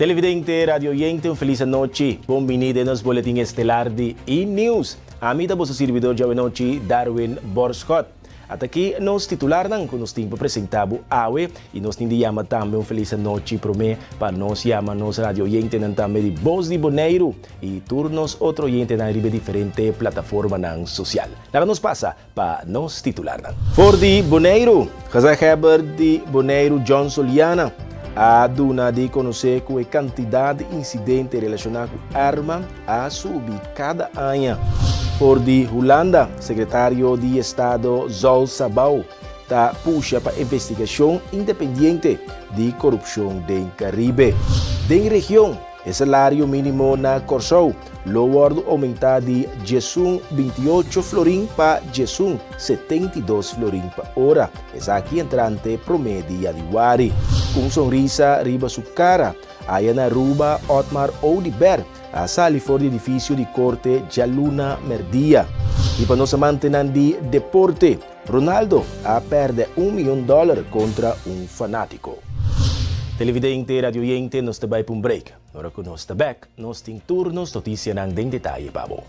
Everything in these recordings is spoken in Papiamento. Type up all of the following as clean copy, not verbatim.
Televidente, radio oyente, un felis anochi. Bon bini den nos boletin estelar di E-News. Ami ta boso sirbidor djawe nochi, Darwin Borschot. Ata aki nos titularnan ku nos tin pa presentá bo awe i nos tin di yama tambe un felis anochi promé pa nos yama nos radio oyentenan tambe di Bos di Boneiru i tur nos otro oyentenan riba e diferente plataformanan sosial. Laga nos pasa pa nos titularnan. For di Boneiru, Gezaghebber di Boneiru John Soliana a duna di konosé ku e kantidat di insidente relashoná ku arma a subi kada aña. For di Hulanda, Sekretario di Estado Zol Sabau ta pusha pa investigashon independiente di korupshon den Karibe. Den region, e salario mínimo na Kòrsou lo wòrdu oumentá di 11,28 florin pa 11,72 florin pa ora, esaki entrante promé di yanüari. Ku un sonrisa riba su kara, Aya na Aruba, Otmar Oduber a sali for di edifisio di korte djaluna merdia. I pa nos amantenan di deporte, Ronaldo a pèrdè un miyon dòler kontra un fanátiko. Televidente, radioyente, nos ta bai pa un break. Ora ku nos ta bèk, nos tin tur nos notisianan den detaye pa bo.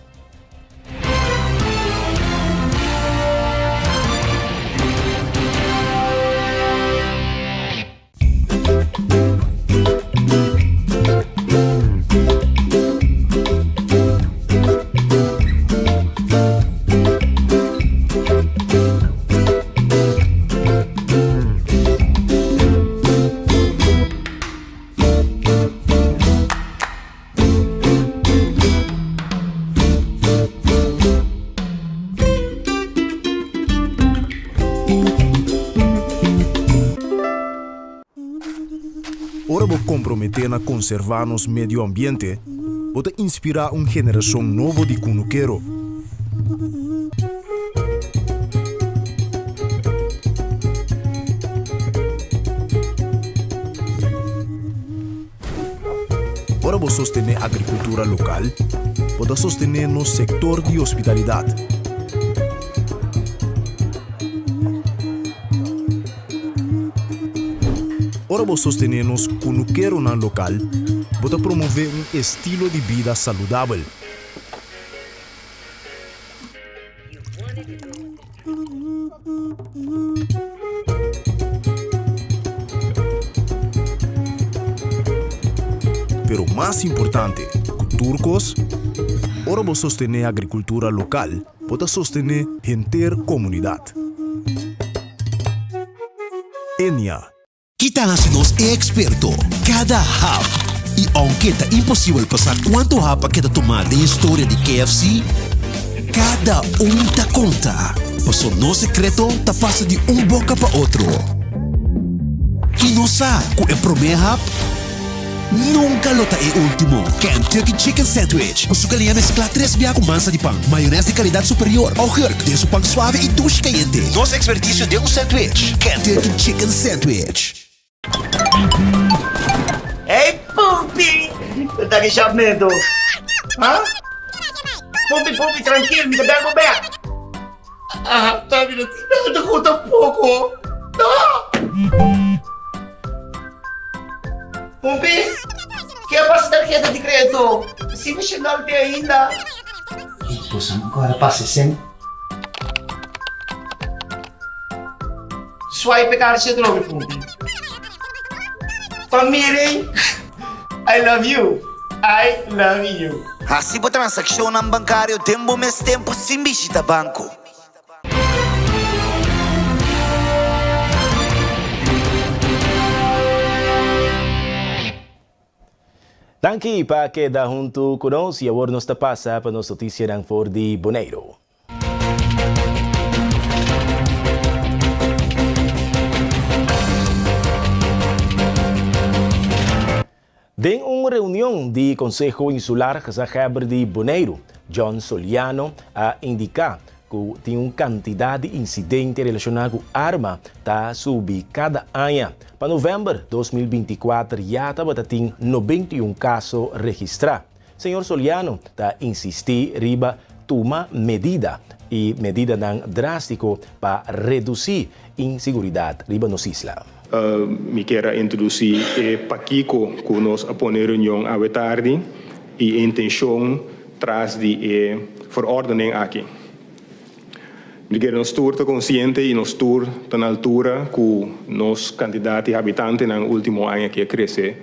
Ora bo komprometé na konservá nos medio ambiente, bo ta inspirá un generashon nobo di kunukero. Ora bo sostené agrikultura lokal, bo ta sostené nos sektor di hospitalidat. Ora bo sostené nos kunukeronan lokal, bo ta promové un estilo di bida saludabel. Pero mas importante ku tur kos, ora bo sostené agrikultura lokal, bo ta sostené henter komunidat. Enia. Ki ta hasi nos e eksperto? Kada hap! I ounke ta imposibel pa sa kuantu hap a keda tumá den historia di KFC, kada un ta konta, paso nos sekreto ta pasa di un boka pa otro. I nos sa ku e promé hap nunka lo ta e último. Kentucky Chicken Sandwich ku su galiña mesklá tres bia ku mansa di pan, mayones di kalidat superior, augurk den su pan suave i dushi kayente. Nos ekspertisio den un sandwich, Kentucky Chicken Sandwich. Hey Pumpi! Bo ta ki shapmento? Ha? Pumpi, Pumpi, trankil, mi ta bel bo bek. Ah, ta mi no tin nada ku tampoko. No! Pumpi, ke a pasa tarheta di kredito? Si mi shenal te ainda. Boso no kòrda pasa esei? Swipe e karchi atrobe, Pumpi. Pa miren, I love you, I love you. Hasi bo transakshonnan bankario den bo mes tempu sin bishita banko. Danki pa keda huntu ku nos i awor nos ta pasa pa nos notisianan for di Boneiru. Den un reunion di Konseho Insular Gezaghebber di Boneiru, John Soliano a indiká ku tin un kantidat di insidente relashoná ku arma ta subi kada aña. Pa novèmber 2024 ya tabata tin 91 kaso registrá. Señor Soliano ta insistí riba tuma medida i medidanan drástiko pa redusí insiguridat riba nos isla. Mi kier a introdusí e pakiko ku nos a pone reunion awe tardi i e intenshon tras di e verordening aki. Mi kier nos tur ta konsiente i nos tur ta na altura ku nos kantidat di habitantenan último aña aki a krese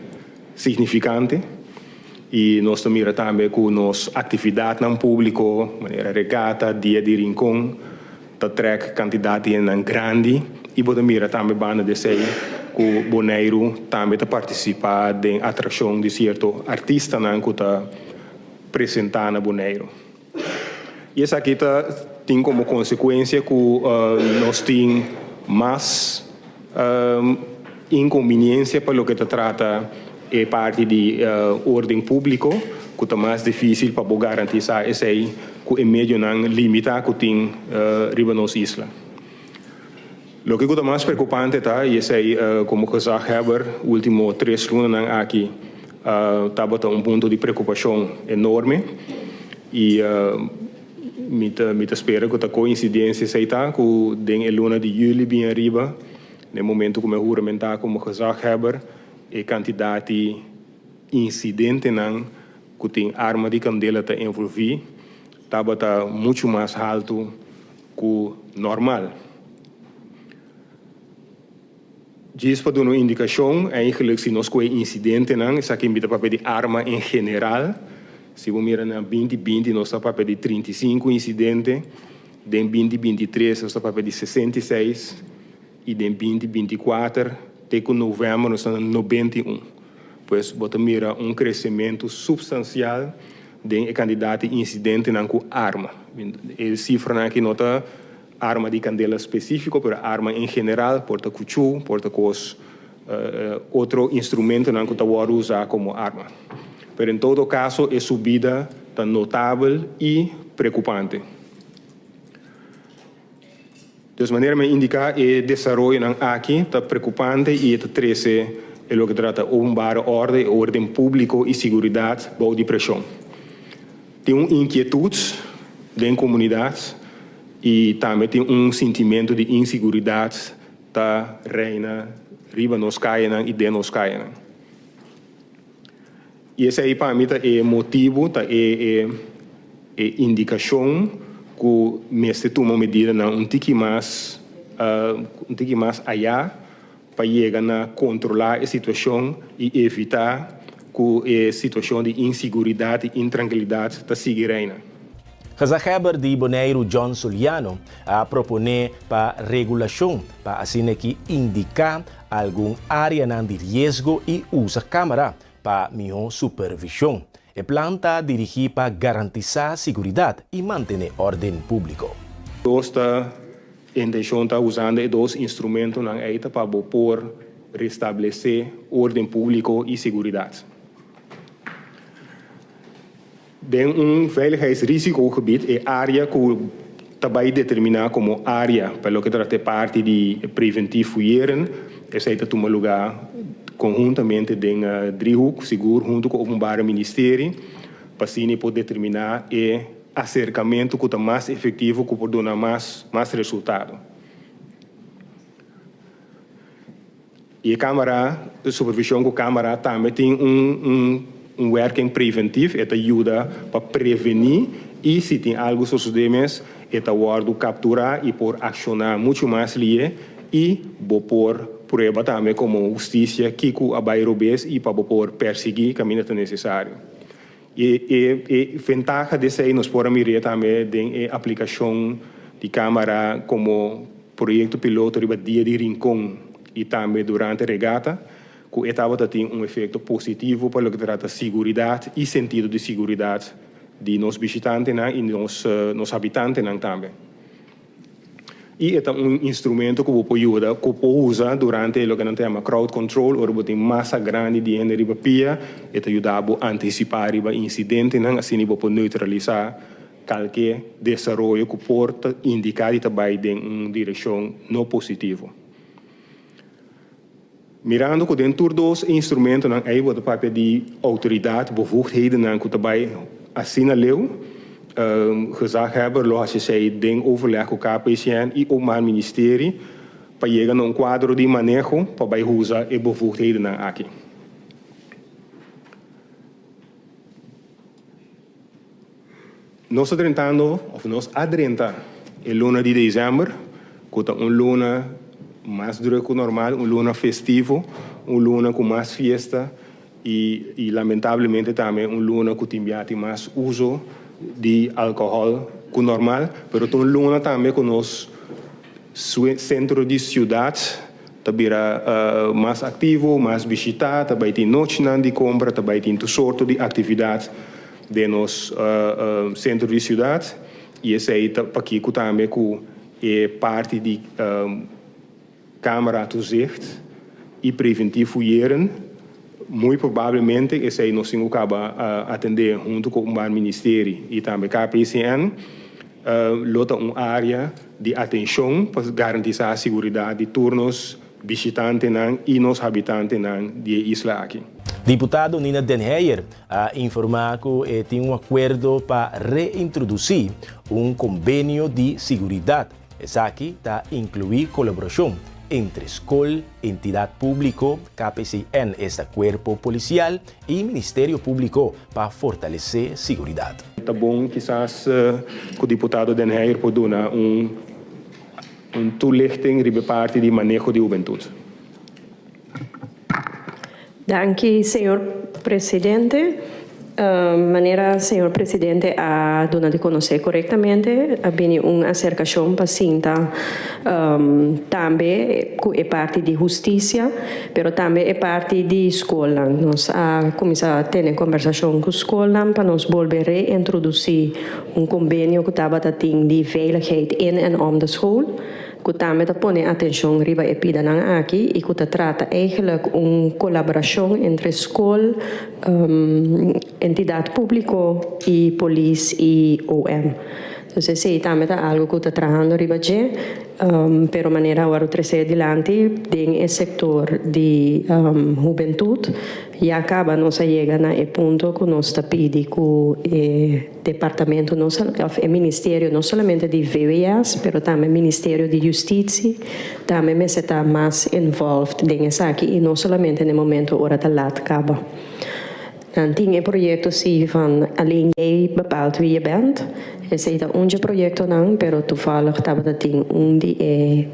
signifikante i nos ta mira tambe ku nos aktividatnan públiko manera regata, Dia di Rincon, Ta trek kantidat di hendenan grandi i bo ta mira tambe banda di esei ku Boneiru tambe ta partisipá den atrakshon di sierto artistanan ku ta presentá na Boneiru. I esaki ta tin komo konsekuensia ku nos tin mas inkonbiniensia pa loke ta trata e parti di orden públiko ku ta mas difísil pa bo garantisá esei ku e medionan limitá ku tin riba nos isla. Loke ku ta mas preokupante ta, i esei komo gezaghebber último tres lunanan aki tabata un punto di preokupashon enorme i mi ta mi ta spera ku ta koinsidensia esei ta ku den e luna di yüli bin ariba Den momento ku mi a huramentá komo gezaghebber, e kantidat di insidentenan ku tin arma di kandela ta envolví tabata muchu mas haltu ku normal. Djis pa duna un indikashon, eigenlijk si nos kohe insidentenan, esaki mi ta papia di arma en general, si bo mira na 2020 nos ta papia di 35 insidente, Den 2023 nos ta papia di 66 i den 2024 te ku novèmber nos ta na 91. Pues bo ta mira un kresementu supstansial den e kantidat di insidentenan ku arma. E sifranan aki no ta arma di kandela spesífiko, pero arma en general, por ta kuchú, por ta kos otro instrumentonan ku ta wòrdu usá komo arma. Pero en todo kaso e subida ta notabel i preokupante. Dus manera mi a indiká e desaroyonan aki ta preokupante i e ta trese e loke ta trata openbare orde, e orden públiko i siguridat bou di preshon. Tin un inkietut den komunidat i tambe tin un sintimentu di insiguridat ta reina riba nos kayanan i den nos kayanan. I esei pa mi ta e motibu, ta e e e indikashon ku mester tuma medidanan un tiki mas un tiki mas ayá pa yega na kontrolá e situashon i evitá ku e situashon di insiguridat i intrankilidat ta sigui reina. Gezaghebber di Boneiru John Soliano a proponé pa regulashon pa asina ki indiká algun áreanan di riesgo i usa kámara pa mihó supervishon. E plan ta dirigí pa garantisá siguridat i mantené órden públiko. Nos ta intenshon ta usando e dos instrumentonan ei ta pa bo por restablesé órden públiko i siguridat. Den un veiligheidsrisicogebied, e área ku ta bai determiná komo área pa loke ta trata e parti di preventief fuyeren, esei ta tuma lugá konhuntamente den driehoek, sigur huntu ku Openbare Ministerie, pa asina e por determiná e aserkamentu ku ta mas efektivo ku por duna mas mas resultado. I e kámara, supervishon ku kámara tambe tin un un werking preventief, e ta yuda pa prevení i si tin algu sosodé mes e ta wòrdu kapturá i por akshoná muchu mas lié i bo por prueba tambe komo hustisia kiko a bai robes i pa bo por persiguí kaminda ta nesesario. E e e ventaha di esei nos por a mir'é tambe den e aplikashon di kámara komo proyekto piloto riba Dia di Rincon i tambe durante regata, ku e tabata tin un efekto positivo pa loke ta trata siguridat i sentido di siguridat di nos bishitantenan i nos nos habitantenan tambe. I e ta un instrumento ku bo por yuda, ku por usa durante loke nan ta yama crowd control, ora bo tin masa grandi di hende riba pia, e ta yuda bo antisipá riba insidentenan, asina bo por neutralisá kalke desaroyo ku por ta indiká di ta bai den un direkshon no positivo. Mirando ku den tur dos e instrumentonan ei bo ta papia di outoridat, bevoegdhedennan ku ta bai asina leu, gezaghebber lo hasi esei den overleg ku KPCN i Openbaar Ministerie. pa yega na un kuadro di maneho pa bai usa e bevoegdhedennan aki. Nos ta drentando òf nos a drenta e luna di desèmber ku ta un luna mas drùk ku normal, un luna festivo, un luna ku mas fiesta i lamentablemente tambe un luna ku tin bia tin mas uso di alkohòl ku normal, pero ta un luna tambe ku nos sentro di siudat ta bira mas aktivo, mas bishitá, ta bai tin nochinan di kompra, ta bai tin tur sorto di aktividat den nos sentro di siudat i esei ta pakiko tambe ku e parti di Camera toezicht y preventief fouilleren, muy probablemente esey nos tin cu caba atende hunto cu Openbaar Ministerie y tambe KPCN, lo ta un area di atencion pa garantisa siguridad di tur nos bishitantenan y nos habitantenan di e isla aki. Diputado Nina Den Heyer a informa cu e tin un acuerdo pa reintroduci un convenio di siguridad. Esaki ta inkluí kolaborashon entre skol, entidat públiko, KPCN, esta Kuerpo Polisial, i Ministerio Públiko pa fortalesé siguridat. Ta bon kisas ku diputado Den Heyer por duna un un toelichting riba e parti di maneho di hubentut. Danki señor presidente. Manera señor presidente a duna di conoce corectamente a bini un acercacion pa sinta tambe cu e parti di husticia pero tambe e parti di scolnan. Nos a cuminsa tene conversacion cu scolnan pa nos bolbe reintroduci un convenio cu tabata tin di veiligheid in en om de school. Ku tambe ta pone atenshon riba e pidanan aki i ku ta trata eigenlijk un kolaborashon entre skol, entidat públiko i polis i OM. Dus esei tambe ta algu ku ta trahando riba dje, pero manera awor trese dilanti den e sektor di hubentut ya kaba nos a yega na e punto ku nos ta pidi ku e Departamento no of e ministerio no solamente di VWS pero tambe ministerio di Justitie tambe mester ta mas involved den esaki y no solamente na e momento ora ta laat caba. Nan tin e proyecto si van alleen jij bepaalt wie je bent. Esey ta un dje proyectonan pero toevallig tabata tin un di e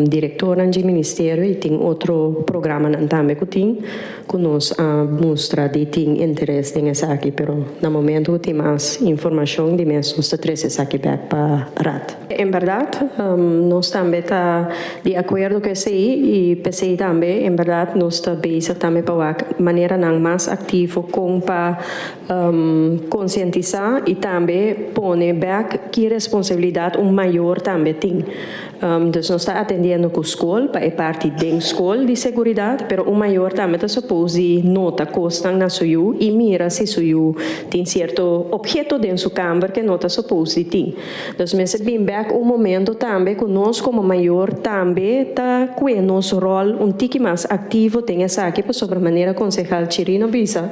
directornan dje ministerio y tin otro programanan tambe cu tin. Ku nos a mustra di tin interes den esaki, pero na momento ku tin mas informashon di mes nos ta trese esaki bek pa Raad. En bèrdat nos tambe ta di akuerdo ku esei i p'esei tambe en bèrdat nos ta bezig tambe pa wak maneranan mas aktivo kon pa konsientisá i tambe pone bek ki responsabilidat un mayor tambe tin. Dus nos ta atendiendo ku skol pa e parti den skol di seguridat, pero un mayor tambe ta supos di nota kosnan na su yu i mira si su yu tin sierto opheto den su kamber ke no ta supos di tin. Dus mester bin bek un momento tambe ku nos komo mayor tambe ta kue nos ròl un tiki mas aktivo den esaki pasobra manera konsehal Chirino bisa,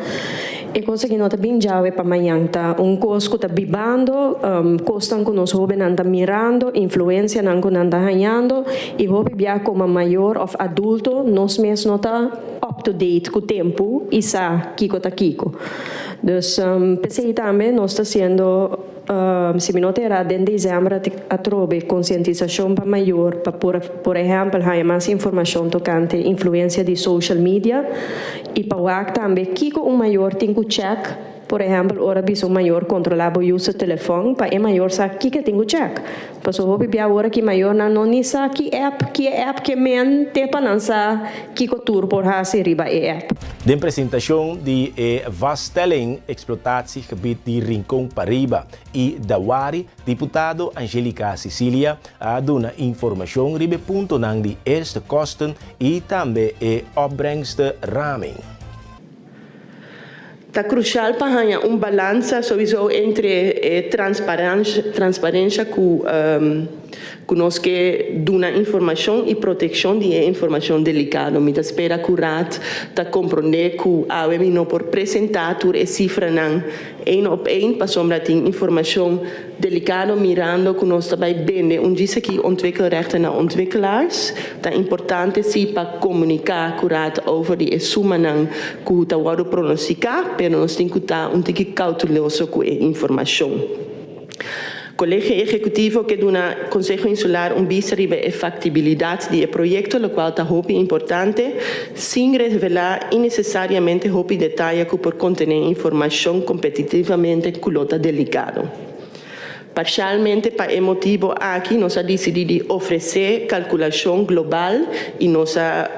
E kos aki no ta bin djawe pa mañan, ta un kos ku ta bibando, kosnan ku nos hóbennan ta mirando, influensianan ku nan ta hañando, i hopi bia komo mayor òf adulto nos mes no ta up to date ku tempu i sa kiko ta kiko. Dus p'esei tambe nos ta siendo, si mi no ta erá, den desèmber atrobe konsientisashon pa mayor pa por por ehèmpel haña mas informashon tokante influensia di social media i pa wak tambe kiko un mayor tin ku chèk, por ehèmpel ora bisa un mayor kontrolá bo yu su telefòn pa e mayor sa kiko e tin ku chèk. Pasobra hopi bia ora ki mayornan no ni sa ki app ki e app ke men te pa nan sa kiko tur por hasi riba e app. Den presentashon di e vaststelling exploitatiegebied di Rincon Pariba i Dawari, diputado Anjelica Cicilia a duna informashon riba e puntonan di eerste kosten i tambe e opbrengstenraming. Ta krushal pa haña un balansa souiso entre e transparensha ku. Ku nos ke duna informashon i protekshon di e informashon delikado. Mi ta spera ku Raad ta komprondé ku awe mi no por presentá tur e sifranan één op één pasobra tin informashon delikado mirando ku nos ta bai bende un djis aki ontwikkelrechten na ontwikkelaars. Ta importante si pa komuniká ku Raad over di e sumanan ku ta wòrdu pronostiká pero nos tin ku ta un tiki kouteloso ku e informashon. Kolegio Ehekutivo ke duna Konseho Insular un bista riba e faktibilidat di e proyekto, lokual ta hopi importante, sin revelá innesesariamente hopi detaye ku por kontené informashon kompetitivamente ku lo ta delikado. Parshalmente pa e motibo aki nos a disidí di ofresé kalkulashon global i nos a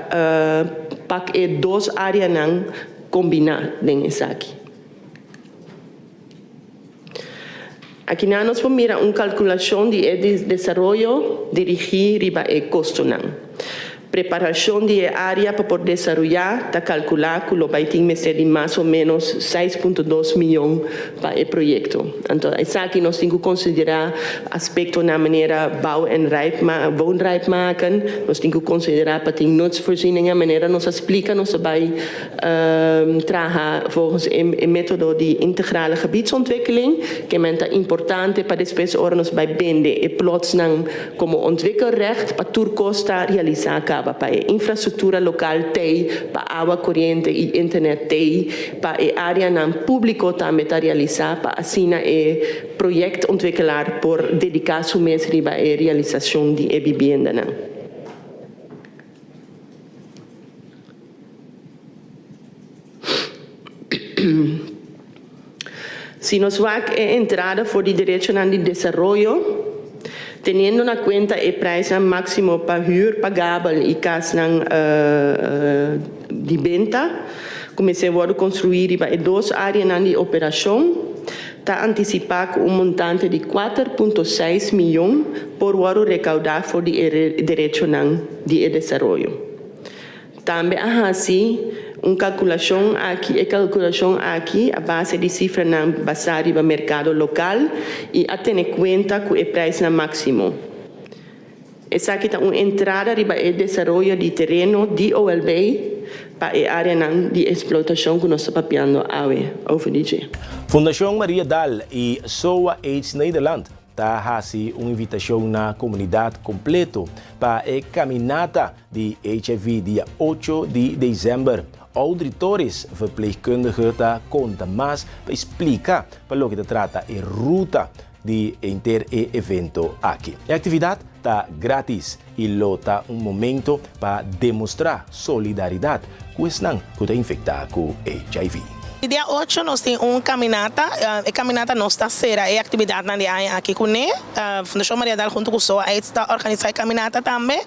pak e dos áreanan kombiná den esaki. Akinan nos por mira un kalkulashon di e desaroyo dirigí riba e kostonan. Preparashon di e área pa por desaroyá ta kalkulá ku lo bai tin mester di mas o ménos seis punto dos miyon pa e proyekto. Anto esaki nos tin ku konsiderá aspektonan manera bouw en rijp woonrijp maken, nos tin ku konsiderá pa tin nutsvoorzieningen manera nos a splika nos ta bai Traha volgens e metodo di integrale gebiedsontwikkeling, ke men ta importante pa despues ora nos bai bende e plotsnan komo ontwikkelrecht pa tur kos ta realisá kaba, pa e infrastruktura lokal tei, pa awa, koriente i internet tei, pa e áreanan públiko tambe ta realisá pa asina e projectontwikkelaar por dediká su mes riba e realisashon di e bibiendanan. Si nos wak e entrada for di derechonan di desaroyo, teniendo na kuenta e prijsnan máksimo pa hür pagabel i kasnan di benta ku mester wòrdu konstruí riba e dos áreanan di operashon, ta antisipá ku un montante di kuater punto seis miyon por wòrdu rekaudá for di e derechonan di e desaroyo. Tambe a hasi un kalkulashon aki e kalkulashon aki a base di sifranan basá riba merkado lokal i a tene kuenta ku e preisnan máksimo. Esaki ta un entrada riba e desaroyo di tereno di OLB pa e áreanan di eksplotashon ku nos ta papiando awe over di dje. Fundashon Maria Daal i SOA Aids Nederland ta hasi un invitashon na komunidat kompleto pa e kaminata di HIV dia ocho di desèmber. Audrey Torres, verpleegkundige, ta konta mas pa splika pa loke ta trata e ruta di henter e evento aki. E aktividat ta gratis i lo ta un momento pa demostrá solidaridat ku esnan ku ta infektá ku HIV. Dia ocho nos tin un caminata, e caminata nos ta cera e actividadnan di aña aki cune. Fundacion Maria Daal hunto cu SOA AIDS ta organisa e caminata tambe.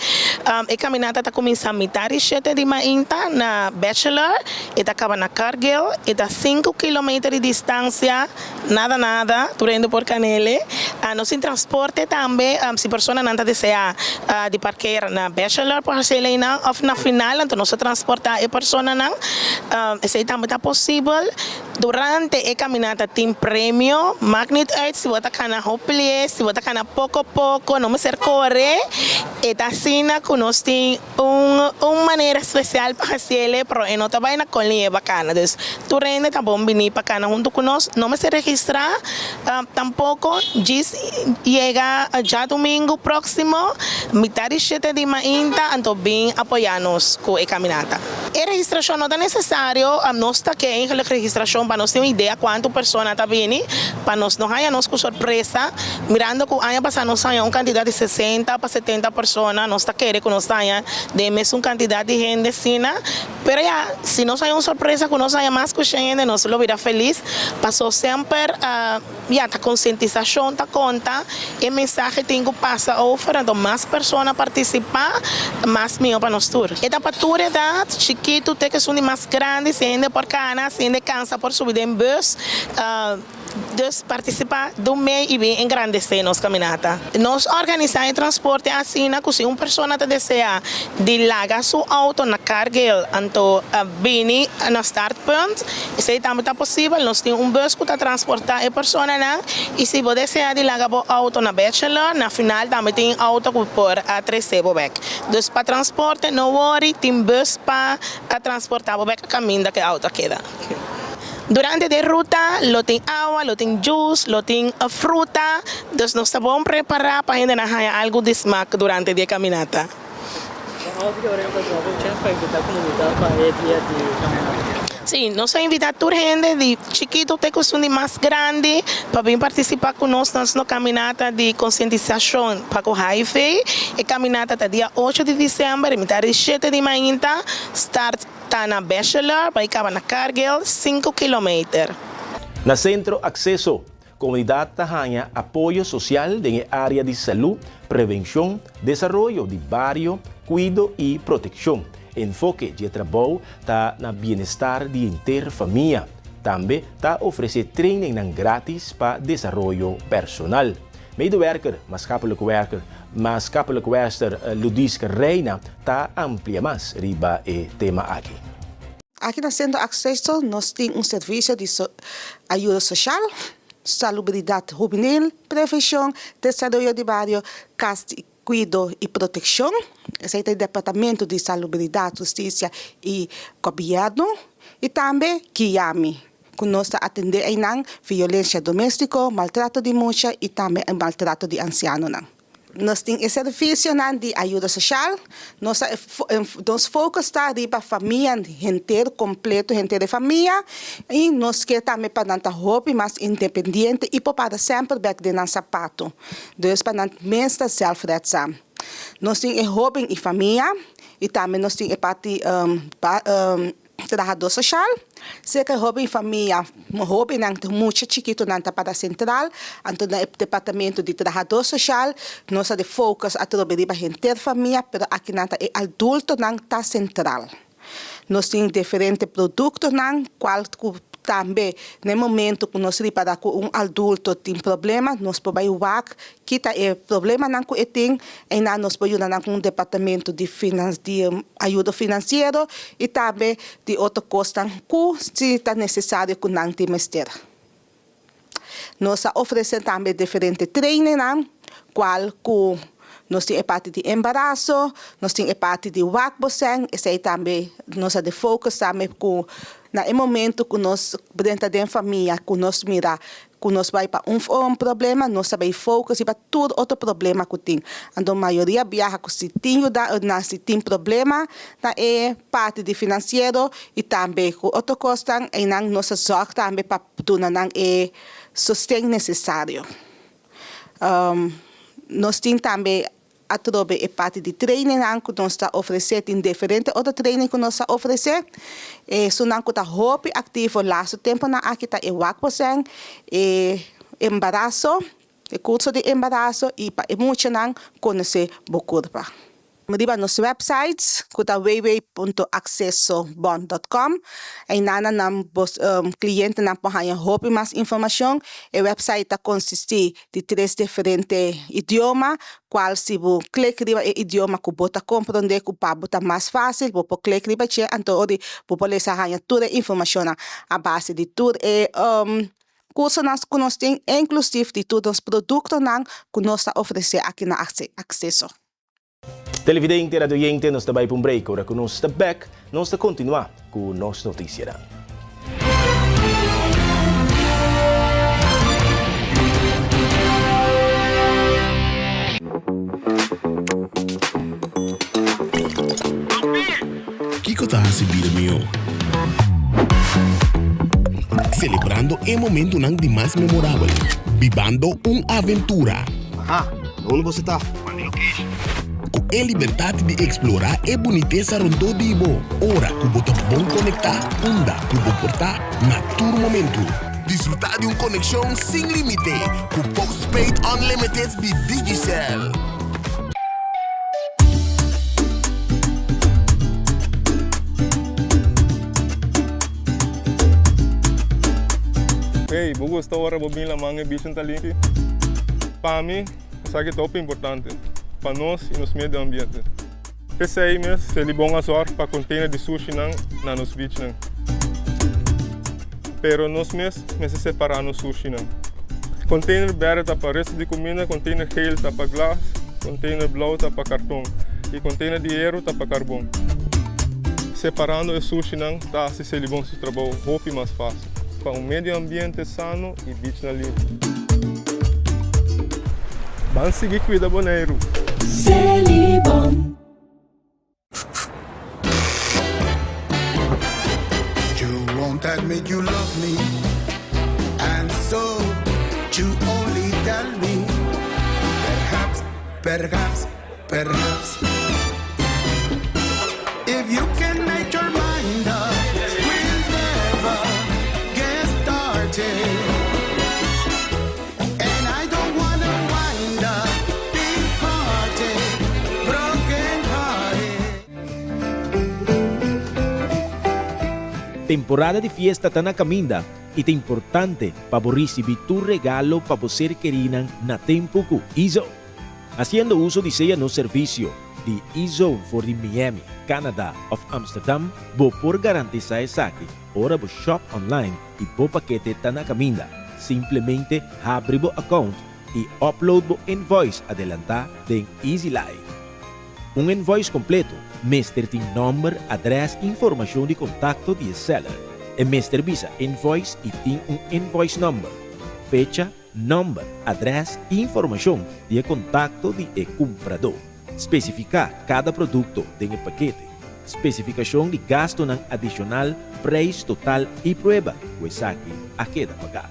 E caminata ta cuminsa mitad di shete di mainta na Bachelor, e ta caba na Cargill, e ta sinku kilometer di distancia, nada nada, tur hende por canele. Nos tin transporte tambe, si personanan ta desea di parkeer na Bachelor por haci einan of na final anto nos ta transporta e personanan. Esei tambe ta posibel. Durante e caminata tin premio, maakt niet uit si bo ta cana hopi, si bo ta cana poco poco, no mester core, e ta asina cu nos tin un un manera special pa haciele, pero e no ta bay na con liña bacana. Dus tur hende ta bon bini pa cana hunto cu nos, no mester registra tampoco, djis yega djadumingo proximo mitad di shete di mainta anto bin apoya nos cu e caminata. E registrashon no ta nesesario, nos ta ke eigenlijk registrashon pa nos tin un idea kuantu persona ta bini, pa nos no haña nos ku sorpresa, mirando ku aña pasá nos haña un kantidat di sesenta pa setenta persona, nos ta kere ku nos ta haña den e mesun kantidat di hende asina, pero ya, si nos haña un sorpresa ku nos haña mas ku shen hende nos lo bira felis, paso semper. Ya, ta konsientisashon ta konta, e mensahe tin ku pasa over, anto mas persona partisipá, mas mihó pa nos tur. E ta pa tur edat, chikitu te ku esun di mas grandi, si hende por kana, si hende kansa por subi den bus. Dus partisipá dun mei i bin engrandesé nos kaminata. Nos organisá e transporte asina ku si un persona ta deseá di laga su outo na Cargill anto bini na startpunt, esei tambe ta posibel. Nos tin un bus ku ta transportá e personanan i si bo deseá di laga bo outo na Bachelor, na final tambe tin outo ku por trese bo bèk. Dus pa transporte no wori, tin bus pa transportá bo bèk kaminda ku e outo a keda. Durante de ruta lo tin awa, lo tin juice, lo tin fruta, dus nos ta bon prepará pa hendenan haña algu di smak durante di e kaminata. Sí, nos ta invitá tur hende di chikitu te ku esun di mas grandi pa bin partisipá ku nos na nos kaminata di konsientisashon pa ku HIV. E kaminata ta dia ocho di desèmber, e mitar di shete di mainta, start Ta na Bachelor bai kaba na Cargill, sinku kilometer. Na Sentro Akseso, komunidat ta haña apoyo sosial den e área di salú, prevenshon, desaroyo di bario, kuido i protekshon. Enfoke di e trabou ta na bienestar di henter famia. Tambe ta ofresé trainingnan grátis pa desaroyo personal. Medewerker maatschappelijk werker maatschappelijk werkster Ludiska Reina ta amplia mas riba e tema aki. Aki na Sentro Akseso nos tin un servisio di ayuda sosial, salubridat hubenil, prevenshon, desaroyo di bario, kas di kuido i protekshon. Esei ta e departamento di Salubridat, Hustisia i Gobièrnu i tambe Guiami. Ku nos ta atendé einan violensia doméstiko, maltrato di mucha i tambe e maltrato di ansianonan. Nos tin e servisionan di ayuda soshal. Nos ta nos focus ta riba famia henter kompleto, henter e famia i nos ke tambe pa nan ta hopi mas independiente i por para semper bèk den nan sapato. Dus pa nan mes ta zelfredzaam. Nos tin e hóben i famia i tambe nos tin e parti Trahadó soshal, serka e hóben famia, hóbennan, mucha chikitonan ta para sentral, anto na e departamento di trahadó soshal nos a di focus atrobe riba henter famia, pero akinan ta e adultonan ta sentral. Nos tin diferente produktonan kual ku tambe na e momento ku nos ripará ku un adulto tin problema nos por bai wak Ki ta e problemanan ku e tin? Einan nos por yuda nan ku un departamento di di ayudo finansiero i tambe di otro kosnan ku si ta nesesario ku nan tin mester. Nos a ofresé tambe diferente trainingnan kual ku nos tin e parti di embaraso, nos tin e parti di wak bo sèn, esei tambe nos a di focus tambe ku na e momento ku nos drenta den famia ku nos mira Ku nos bai pa un un problema, nos ta bai focus riba tur otro problema ku tin. Anto mayoria biaha ku si tin yuda na si tin problema na e parti di finansiero i tambe ku otro kosnan einan nos ta zòrg tambe pa duna nan e sosten nesesario. Nos tin tambe Atrobe e parti di trainingnan ku nos ta ofresé, tin diferente otro training ku nos ta ofresé. Esunnan ku ta hopi aktivo lastu tempunan aki ta e wakbosèn, e embaraso, e kurso di embaraso i pa e muchanan konosé bo kurpa. Riba nos website ku ta www.aksesobon dot com einan nan bo klientenan por haña hopi mas informashon. E website ta konsistí di tres diferente idioma, cual si bo click riba e idioma cu bo ta comprende cu pa bo ta mas facil, bo por click riba dje, anto ori bo por lesa haña tur e informacionnan a base di tur e cursonan cu nos tin, inclusief di tur nos productonan cu nos ta ofrece aki na Acceso. Televidente, radioyente, nos ta bai pa un break. Ora ku nos ta bek, nos ta kontinuá ku nos notisianan. Kiko ta hasi bida mihó? Selebrando e momentunan di mas memorabel. Bibando un aventura. Aha, unda boso ta? Ku e libertat di eksplorá e bunitesa rondó di bo, ora ku bo ta bon konektá unda ku bo por ta na tur momentu. Disfrutá di un konekshon sin límite ku Postpaid Unlimited di Digicel. Hey. Bo gusta ora bo bin laman e bichan ta limpi? Pa mi, esaki ta hopi importante pa nos i nos medio ambiente. P'esei mes Selibon a zòrg pa container di sushinan na nos beachnan. Pero nos mes mester separá nos sushinan. Container berde ta pa resto di kuminda, container geel ta pa glas, container blou ta pa karton i container di heru ta pa karbon. Separando e sushinan ta hasi Selibon su trabou hopi mas fásil pa un medio ambiente sano i beachnan limpi. Ban sigui kuida Boneiru! Selibon. You won't admit you love me And so you only tell me Perhaps, perhaps, perhaps If you can make your mind up We'll never get started And I don't wanna wind up Departed, broken hearted Temporada di fiesta ta na caminda y ta importante pa bo ricibi tur regalo pa bo ser kerinan na tempo cu Izo. Haciendo uso di sea nos servicio di E-Zone for di Miami, Canada of Amsterdam, bo por garantisa esaki ora bo shop online y bo pakete ta na caminda. Simplemente habri bo account y upload bo invoice adelanta den EasyLife. Un invoice completo mester tin nomber, adres y informacion di contacto di e seller. E mester bisa invoice y tin un invoice number, fecha, Nòmber, adrès i informashon di e kontakto di e kumpradó. Spesifiká kada produkto den e pakete. Spesifikashon di gastunan adishonal, preis total i prueba ku esaki a keda pagá.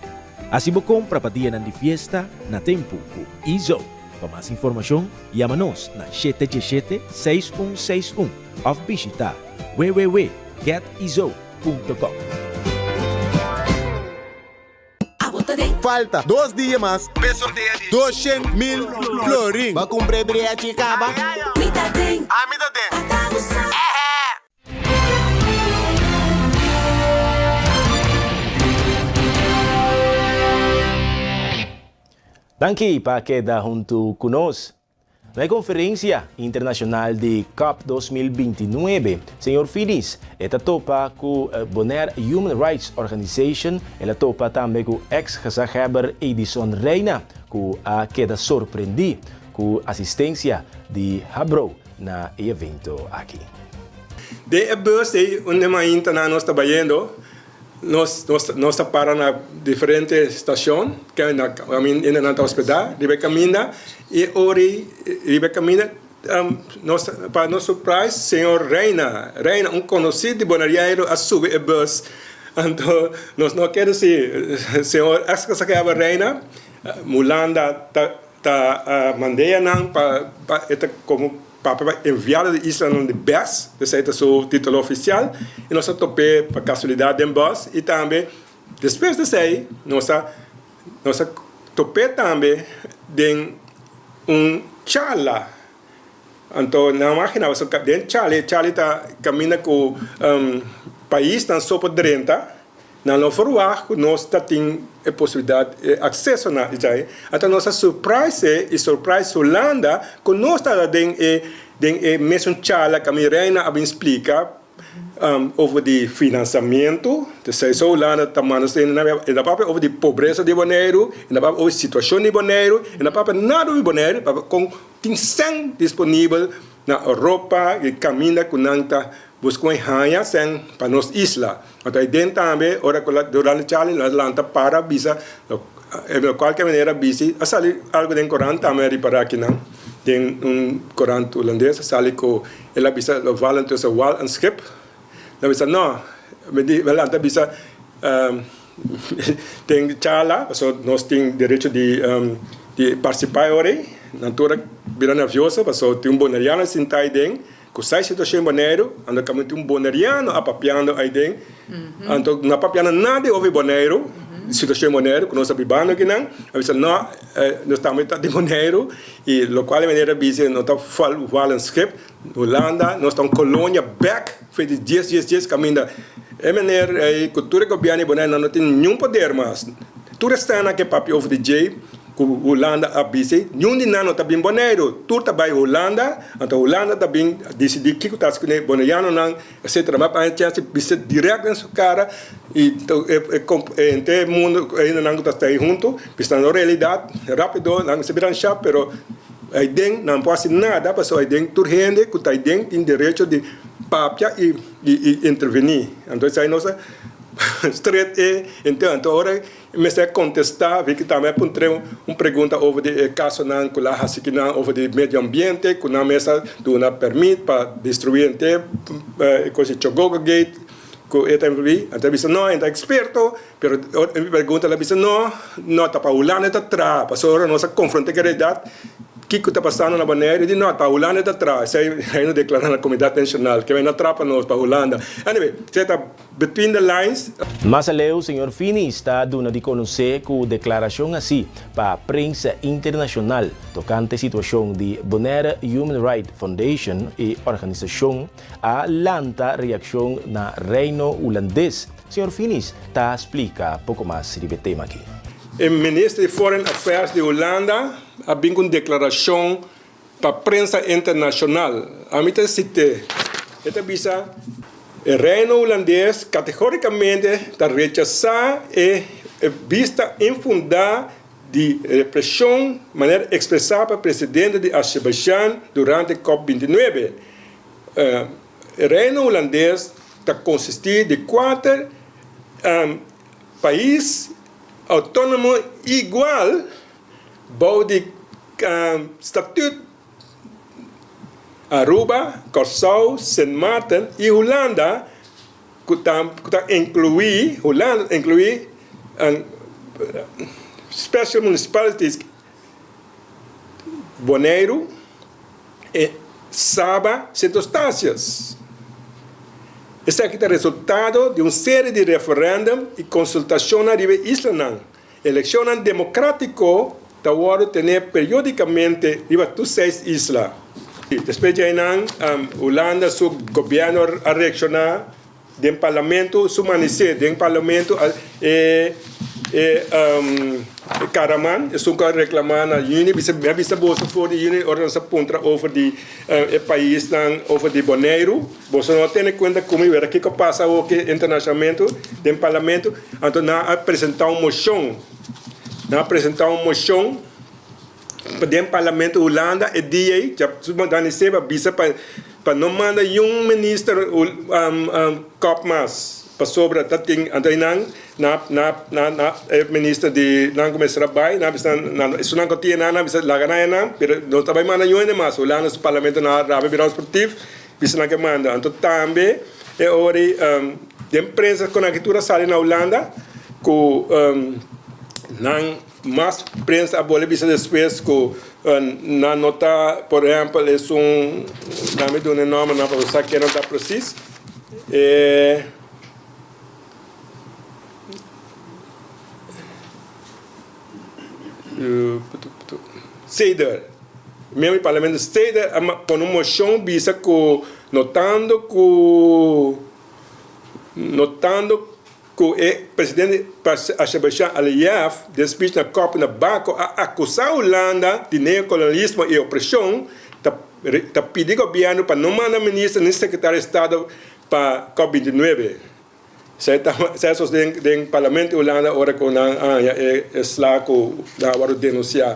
Hasi bo kompra pa dianan di fiesta na tempu ku Izo. Pa mas informashon, yama nos na shete diesshete, seis un seis un òf bishitá www getizo punto com. Falta dos dia mas p'e sorteo di doshen mil florin. Bo a cumpra e breachi caba? Mi ta den. Ami ta den. Ata bo sa. Danki pa keda huntu ku nos. Na e konferensia internashonal di cop 2029, señor Fidis e ta topa ku Bonaire Human Rights Organization, el a topa tambe ku eks gezaghebber Edison Reina ku a keda sorprendí ku asistensia di Habro na e evento aki. Den e bus ei unda e maintanan nos ta bayendo, Nos nos ta para na diferente stacion ke na kaminda nan ta hospeda riba e kaminda y ora riba e kaminda nos pa nos surprise señor Reina Reina un conoci di Boneriano a subi e bus anto nos no kere si señor ex-gezaghebber Reina Mulanda ta ta mandea nan pa pa e ta como Papia pa enviado di islanan di bes, esei ta su titulo ofisial, i nos a top'é pa kasualidat den bus i tambe despues di esei nos a nos a top'é tambe den un charla. Anto nan magina pasobra den charla, e charla ta kaminda ku paisnan so por drenta. Nan lo verwagt ku nos ta tin e posibilidat, e akseso na esei. Anto nos a surprise e i surprise Hulanda ku nos ta den e den e mesun charla ku mi reina a bin splika over di finansamentu. Esei so Hulanda ta manda nos e ta papia over di pobresa di Boneiru, e ta papia over situashon di Boneiru, e ta papia nada over di Boneiru, papia kon tin sèn disponibel na Europa i kaminda ku nan ta Busca un haña sen pa nos isla. Anto ei den tambe ora cu durante Charlie lo a lanta para bisa e cualke manera bisti a sali algo den corant tambe a ripara akinan den un corant Hulandes a sali cu el a bisa lo vallen tussen wal en schip el a bisa no mi di mi a lanta bisa den charla pasobra nos tin derecho di di participa e ora ei nan tur a bira nervioso pasobra tin un boneriano sinta ei den. Ku sai situashon Boneiru, anto kaminda tin un boneriano a papiando aiden, anto no a papiando nada di over Boneiru, situashon Boneiru ku nos a bibando akinan, a bisa no, nos tambe ta di Boneiru i lokual e manera a bisa no ta wal en schip, Hulanda nos ta un kolonia bek fe di dies dies dies kaminda e meneer ei ku tur e gobièrnu di Boneiru nan no tin niun poder mas. Tur esnan ke papia over di dje ku Hulanda a bisa, niun di nan no ta bin Boneiru. Tur ta bai Hulanda, anto Hulanda ta bin disidí kiko ta hasi kuné boneianonan, etcetera. M'a haña chèns di bisa dirèkt den su kara i henter e mundu, e hendenan ku ta sta ei huntu, bisa nan realidat rápido, nan mester bira anshá, pero aiden nan por hasi nada pasobra aiden tur hende ku ta aiden tin derecho di papia i intervení. Anto esei nos a Stret e henter. Anto ora e mester a contesta, Vicky tambe a puntr'é un pregunta over di e casonan cu la haci kinan over di medio ambiente, cu nan mes a duna permit pa destrui henter e cos di Chogogo Gate cu e ta envolvi. Anto e bisa no, e ta experto, pero ora e pregunta el a bisa no, no ta pa Hulanda e ta traha, pasobra ora nos a confronta cu e realidad kico ta pasando na Bonaire, e di no, pa Hulanda e ta traha. Esey Reino declara na comunidad nacional, ke nan traha pa nos, pa Hulanda. Anyway, esey ta. Between the lines. Mas aleu señor Finies ta duna di konosé ku deklarashon así pa prensa internashonal tokante situashon di Bonaire Human Right Foundation e organisashon a lanta reakshon na Reino Hulandes. Señor Finies ta splika poko mas riba e tema aki. E minister di Foreign Affairs di Hulanda a bin ku un deklarashon Pa prensa internashonal, ami ta sit'é. E ta bisa, E Reino Hulandes kategórikamente ta rechasá e bista infundá di represhon manera ekspresá pa presidente di Azerbaijan durante Cop 29. E Reino Hulandes ta konsistí di kuater pais outónomo igual. Bou di Statuut Aruba, Kòrsou, Sint Maarten i Hulanda ku ta ku ta inkluí Hulanda ta inkluí special municipalities Boneiru e Saba, Sint Eustatius. Esaki ta resultado di un serie di referèndum i konsultashonnan riba e islanan. Elekshonnan demokratiko ta wòrdu tené periódikamente riba tur seis isla. Despues di einan, Hulanda su gobièrnu a reakshoná den parlamento, su manisé den parlamento e Karaman, esun ku a reklamá na yüni, bisa mi a bisa boso for di yüni ora nos a puntra over di e paisnan over di Boneiru. Boso no a tene kuenta ku mi wera kiko pasa awoki internashonalmente den parlamento. Anto nan a presenta un moshon, nan a presenta un moshon den parlamento Hulanda e dia ei, Dani Seba bisa pa pa no manda niun minister kòp mas pasobra ta tin anto einan na na na na e minister di nan ku mester a bai nan a bisa nan esunnan ku tin einan nan a bisa laga nan einan pero no ta bai manda niun hende mas Hulanda su parlamento nan a rabia bira sportief. Bisa nan ke manda. Anto tambe e ora ei den prensa kon aki tur a sali na Hulanda ku nan mas prensa a bole bisa despues ku nan no ta por ehempel esun dame duna e nombernan pa bo sa ken nan ta presis e. Seder, miembro di parlamento Seder a pone un mocion bisa cu notando cu notando cu e presidente Azerbaijan Aliyev den speech na cop na Baku a acusa Hulanda di neocolonialismo y opresion ta ta pidi gobierno pa no manda minister ni secretario di estado pa cop 29. Esei ta esei sos den den parlamento di Hulanda ora ku nan a haña e e sla ku nan a wòrdu denunsiá.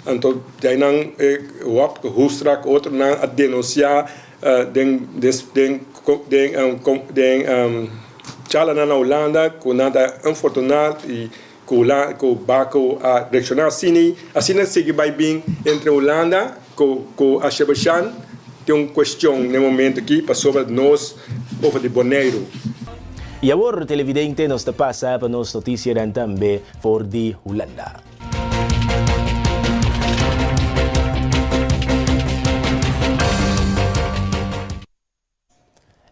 Anto djai nan e Wopke Hoekstra ku otronan a denunsiá den den den den charlanan na Hulanda ku nan ta infortuná i ku Hulan ku Baku a reakshoná asina asina sigui bai bin entre Hulanda ku ku Azerbaijan tin un kuestion na e momento aki pasobra nos over di Boneiru. I awor televidente nos ta pasa pa nos notisianan tambe for di Hulanda.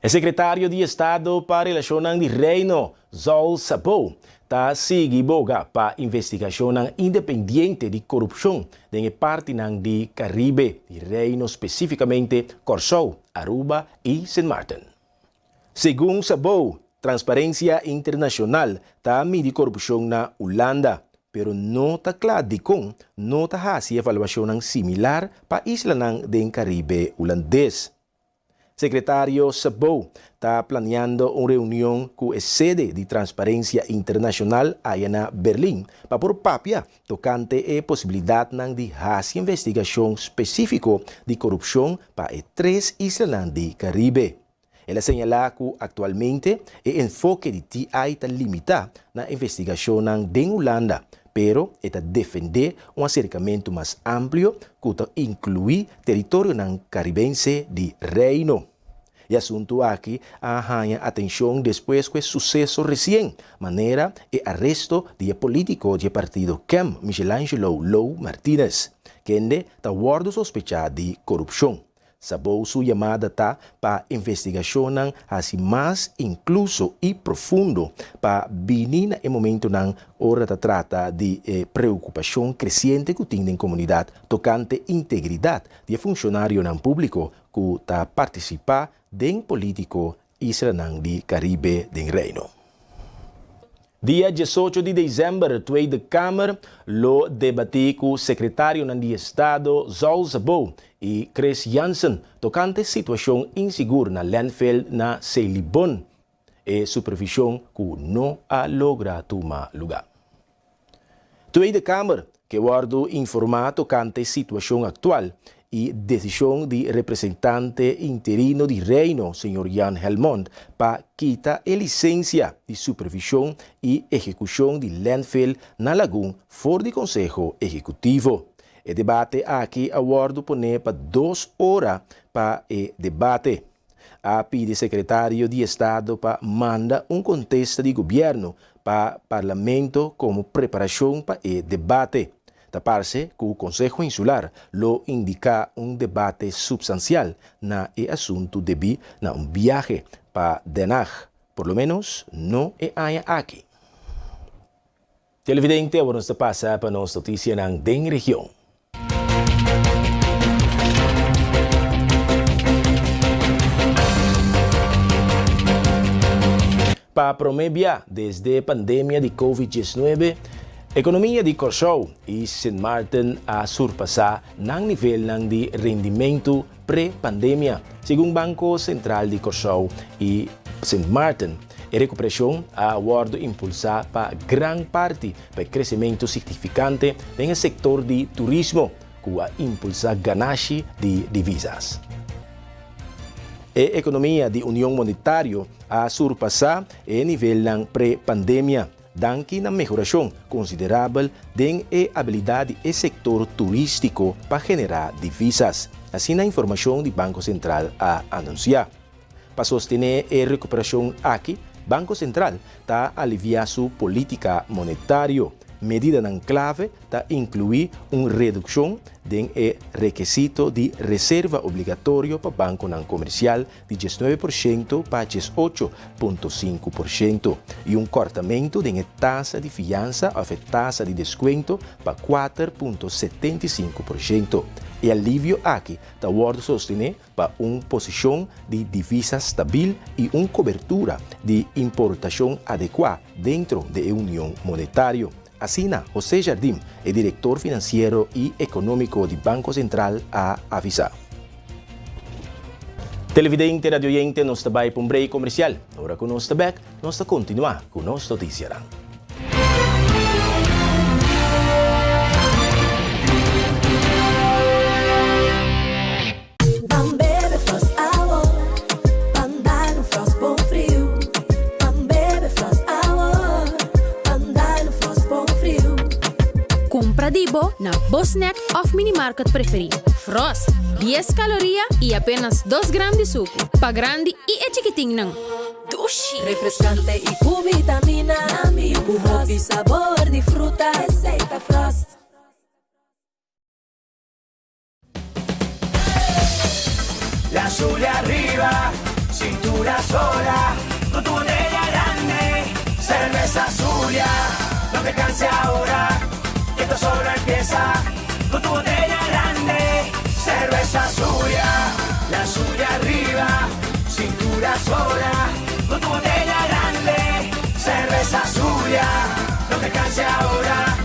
E sekretario di Estado pa Relashonnan di Reino, Zol Szabó, ta sigui boga pa investigashonnan independiente di korupshon den e partinan di Karibe di Reino spesífikamente Kòrsou, Aruba i Sint Maarten. Segun Szabó, Transparensia Internashonal ta midi korupshon na Hulanda. pero no ta kla dikon no ta hasi evaluashonnan similar pa islanan den Karibe Hulandes. Sekretario Sabou ta planeando un reunion ku e sede di Transparensia Internashonal aya na Berlin pa por papia tokante e posibilidatnan di hasi investigashon spesífiko di korupshon pa e tres islanan di Karibe. El a señalá ku aktualmente e enfoke di TI ta limitá na investigashonnan den Hulanda, pero e ta defendé un aserkamentu mas amplio ku ta inkluí teritorionan karibense di Reino. E asuntu aki a haña atenshon despues ku e suseso resien, manera e aresto di e polítiko dje partido kem Michelangelo Lou Martinez, kende ta wòrdu sospechá di korupshon. Sabou su yamada ta pa investigashonnan hasi mas inkluso i profundo pa bini na e momentonan ora ta trata di e preokupashon kresiente ku tin den komunidat tokante integridat di e funshonarionan públiko ku ta partisipá den polítiko islanan di Karibe den Reino. Dia diesocho di desèmber Tweede Kamer lo debatí ku sekretarionan di Estado Zol Szabó i Chris Jansen tokante situashon insigur na landfill na Selibon, e supervishon ku no a logra tuma lugá. Tweede Kamer ke wòrdu informá tokante situashon aktual i desishon di Representante Interino di Reino, señor Jan Helmond, pa kita e lisensia di supervishon i ehekushon di landfill na Lagun for di Konseho Ehekutivo. E debate aki a wòrdu poné pa dos ora pa e debate. A pidi Sekretario di Estado pa manda un kontesta di gobièrnu pa Parlamento komo preparashon pa e debate. Ta parse ku Konseho Insular lo indiká un debate supstansial na e asuntu debí na un biahe pa Den Haag, por lo ménos no e aña aki. Televidente, awor nos ta pasa pa nos notisianan den region. Pa promé bia desde pandemia di Covid 19, ekonomia di Kòrsou i Sint Maarten a surpasá nan nivelnan di rendimentu pre-pandemia, segun Banko Sentral di Kòrsou i Sint Maarten. E rekuperashon a wòrdu impulsá pa gran parti pa e kresementu signifikante den e sektor di turismo, ku a impulsá ganashi di divisas. E ekonomia di Union Monetario a surpasá e nivelnan pre-pandemia, danki na mehorashon konsiderabel den e abilidat di e sektor turístiko pa generá divisas, asina informashon di Banko Sentral a anunsiá. Pa sostené e rekuperashon aki, Banko Sentral ta aliviá su polítika monetario. Medidanan klave ta inkluí un redukshon den e rekesito di reserva obligatorio pa bankonan komersial di 19% pa 18.5% i un kòrtamentu den e tasa di fiansa òf e tasa di deskuento pa 4.75%. E alivio aki ta wòrdu sostené pa un posishon di divisa stabil i un kobertura di importashon adekuá dentro de e union monetario. Asina José Jardim, e direktor finansiero i ekonómiko di Banko Sentral a avisá. Televidente, radioyente, nos ta bai pa un break komersial. Ora ku nos ta bèk, nos ta kontinuá ku nos notisianan. Ban bebe Frost awo, ban dal un Frost bon friu. Ban bebe Frost awo, ban dal un Frost bon friu. Kumpra di bo na bo snack òf minimarket preferí. Frost, dies kaloria i apenas dos gram di suku. Pa grandi i e chikitinnan. Dushi! Refreskante i ku vitamina. Ku hopi sabor di fruta. Esei ta Frost. La Zulia arriba, cintura sola, con tu botella grande, cerveza Zulia, no te canses ahora, que esto solo empieza, con tu botella grande, cerveza Zulia, la Zulia arriba, cintura sola, con tu botella grande, cerveza Zulia, no te canses ahora.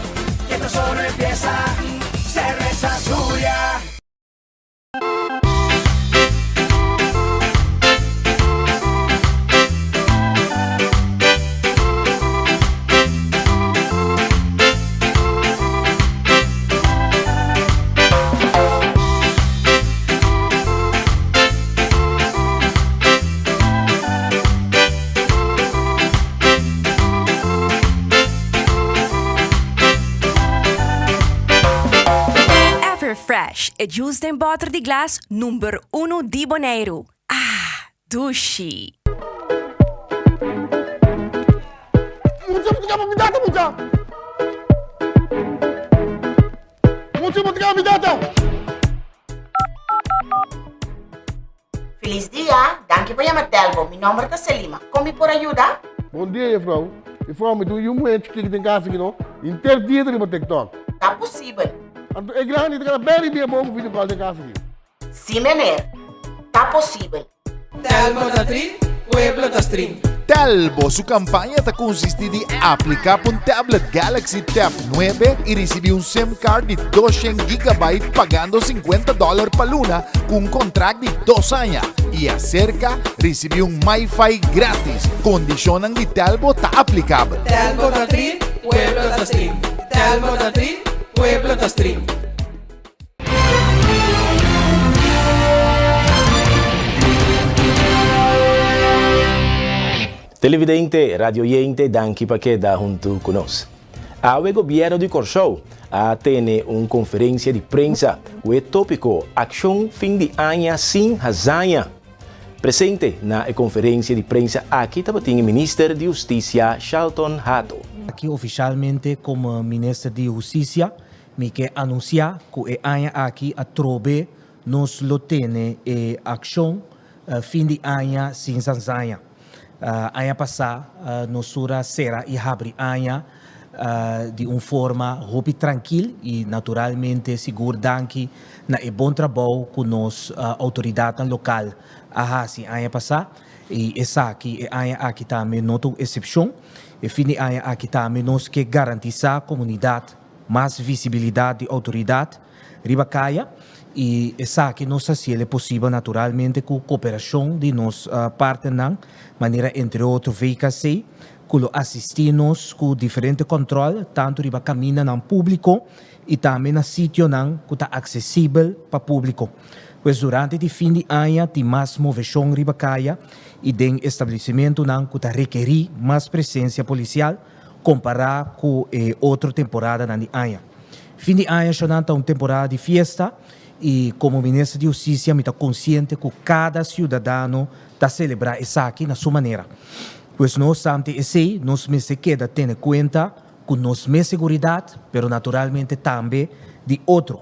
e juice den bòter di glas number unu di Boneiru. Ah, dushi! Mucha bo ta kaba mi data mucha. Mucha bo ta kaba mi data. Felis dia, danki pa yama Telbo. Mi nomber ta Selima. Kon mi por a yuda? Bon dia, jefrouw. Jefrouw, mi tin un yu muhé chikí den kas aki no. Henter dia ta riba TikTok. Ta posibel. Anto e grandi ta keda bèri bia bon ku video call den kas aki. Sí, meneer. Ta posibel. Telbo ta trin, pueblo ta strin. Telbo su campaña ta consisti di aplica pa un tablet Galaxy Tab 9 y ricibi un sim card di 200 gigabyte pagando 50 dollar pa luna cu un contract di dos aña y acerca ricibi un MiFi gratis. Condicionnan di Telbo ta aplicabel. Telbo ta trin, pueblo ta strin. Telbo ta trin, pueblo ta strin. Televidente, radioyente, danki pa keda huntu ku nos. Awe Gobièrnu di Kòrsou a tene un konferensia di prensa ku e tópiko Akshon fin di aña sin hazaña. Presente na e konferensia di prensa aki tabatin e Minister di Hustisia Shalton Hato. Aki ofishalmente komo Minister di Hustisia Mi ke anunsiá ku e aña aki atrobe nos lo tene e akshon fin di aña sin zanzaña. Aña pasá nos sur a sera i habri aña di un forma hopi trankil i naturalmente sigur danki na e bon trabou ku nos outoridatnan lokal a hasi aña pasá i esaki e aña aki tambe no ta un esepshon. E fin di aña aki tambe nos ke garantisá komunidat mas visibilidat di outoridat riba kaya i esaki nos ta hasiel e posibel naturalmente ku koperashon di nos partnernan manera entre otro VKC ku lo asistí nos ku diferente kòntròl tantu riba kamindanan públiko i tambe na sitionan ku ta aksesibel pa públiko. Pues durante di fin di aña tin mas moveshon riba kaya i den establesimentunan ku ta rekerí mas presensia polisial. kompará ku e otro temporadanan di aña. Fin di aña shonnan ta un temporada di fiesta i komo Minister di Hustisia mi ta konsiente ku kada siudadano ta selebrá esaki na su manera. Pues no obstante esei nos mester keda tene kuenta ku nos mes seguridat pero naturalmente tambe di otro.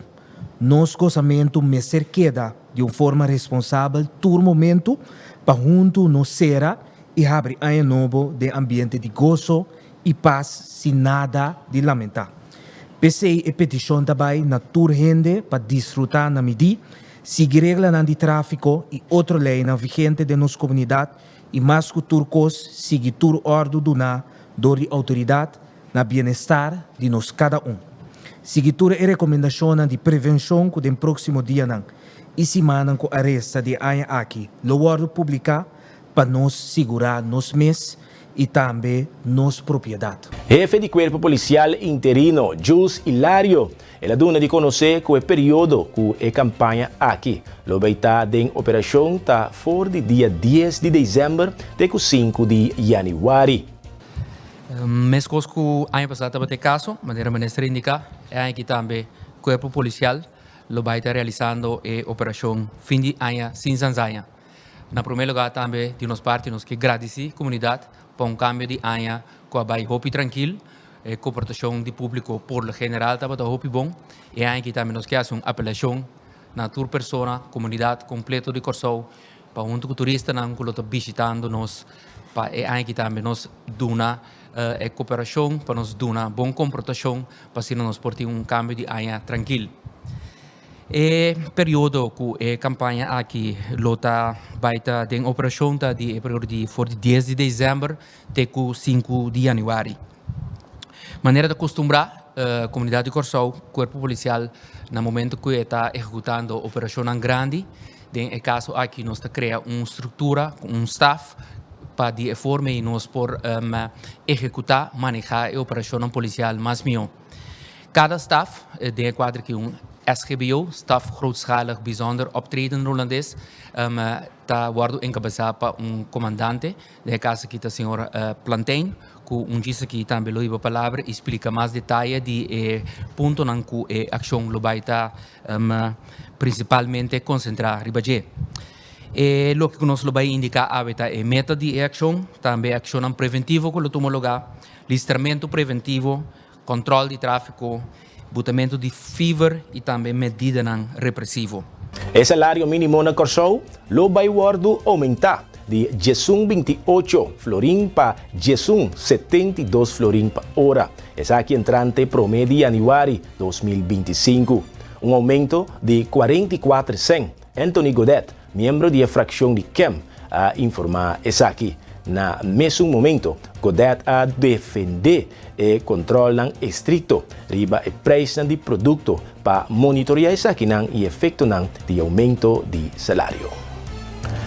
Nos gosamentu mester keda di un forma responsabel tur momentu pa huntu nos sera i habri aña nobo den ambiente di goso i pas sin nada di lamentá. P'esei e petishon ta bai na tur hende pa disfrutá na midí, sigui reglanan di tráfiko i otro leinan vigente den nos komunidat i mas ku tur kos sigui tur òrdu duná dor di outoridat na bienestar di nos kada un. Sigui tur e rekomendashonnan di prevenshon ku den próksimo dianan i simannan ku a resta di e aña aki lo wòrdu publiká pa nos sigurá nos mes i tambe nos propiedat. Hefe di Kuerpo Polisial interino, Jules Ilario, el a duna di konosé ku e periodo ku e kampaña aki lo bai ta den operashon ta for di dia dies di desèmber te ku sinku di yanüari. Meskos ku aña pasá tabata e kaso, manera minister a indiká, e aña aki tambe Kuerpo Polisial lo bai ta realisando e operashon fin di aña sin zanzaña. Na promé lugá tambe di nos parti nos ke gradisí komunidat pa un kambio di aña ku a bai hopi trankil. E komportashon di públiko por lo general tabata hopi bon. E aña aki tambe nos ke hasi un apelashon na tur persona, komunidat kompleto di Kòrsou pa huntu ku turistanan ku lo ta bishitando nos pa e aña aki tambe nos duna e koperashon, pa nos duna bon komportashon pa asina nos por tin un kambio di aña trankil. E periodo ku e kampaña aki lo ta bai ta den operashon ta di e periodo di for di dies di desèmber te ku sinku di yanüari. Manera ta kustumbrá komunidat di Kòrsou, kuerpo polisial na momento ku e ta ehekutando operashonnan grandi, den e kaso aki nos ta krea un struktura ku un staf pa di e forma ei nos por ehekutá, manehá e operashonnan polisial mas mihó. Kada staf den e kuadro ki un. SGBO, Staf Grootschalig Bijzonder Optreden Hulandes, ta wòrdu enkabesá pa un komandante, den e kaso aki ta señor Plantein, ku un djis aki tambe lo hiba palabra i splika mas detaye di e puntonan ku e akshon lo bai ta prinsipalmente konsentrá riba dje. E loke ku nos lo bai indiká awe ta e meta di e akshon, tambe akshonnan preventivo ku lo tuma lugá, listramentu preventivo, Kòntròl di tráfiko, butamentu di fever i tambe medidanan represivo. E salario mínimo na Kòrsou lo bai wòrdu oumentá di diesun 28 florin pa diesun 72 florin pa ora, esaki entrante promé di yanüari 2025, un oumento di 44 sèn. Anthony Godett, Miembro di e frakshon di kem a informá esaki. Na mesun momento, Godett a defendé e kontròlnan estrikto riba e preisnan di produkto pa monitoreá esakinan i efektonan di oumento di salario.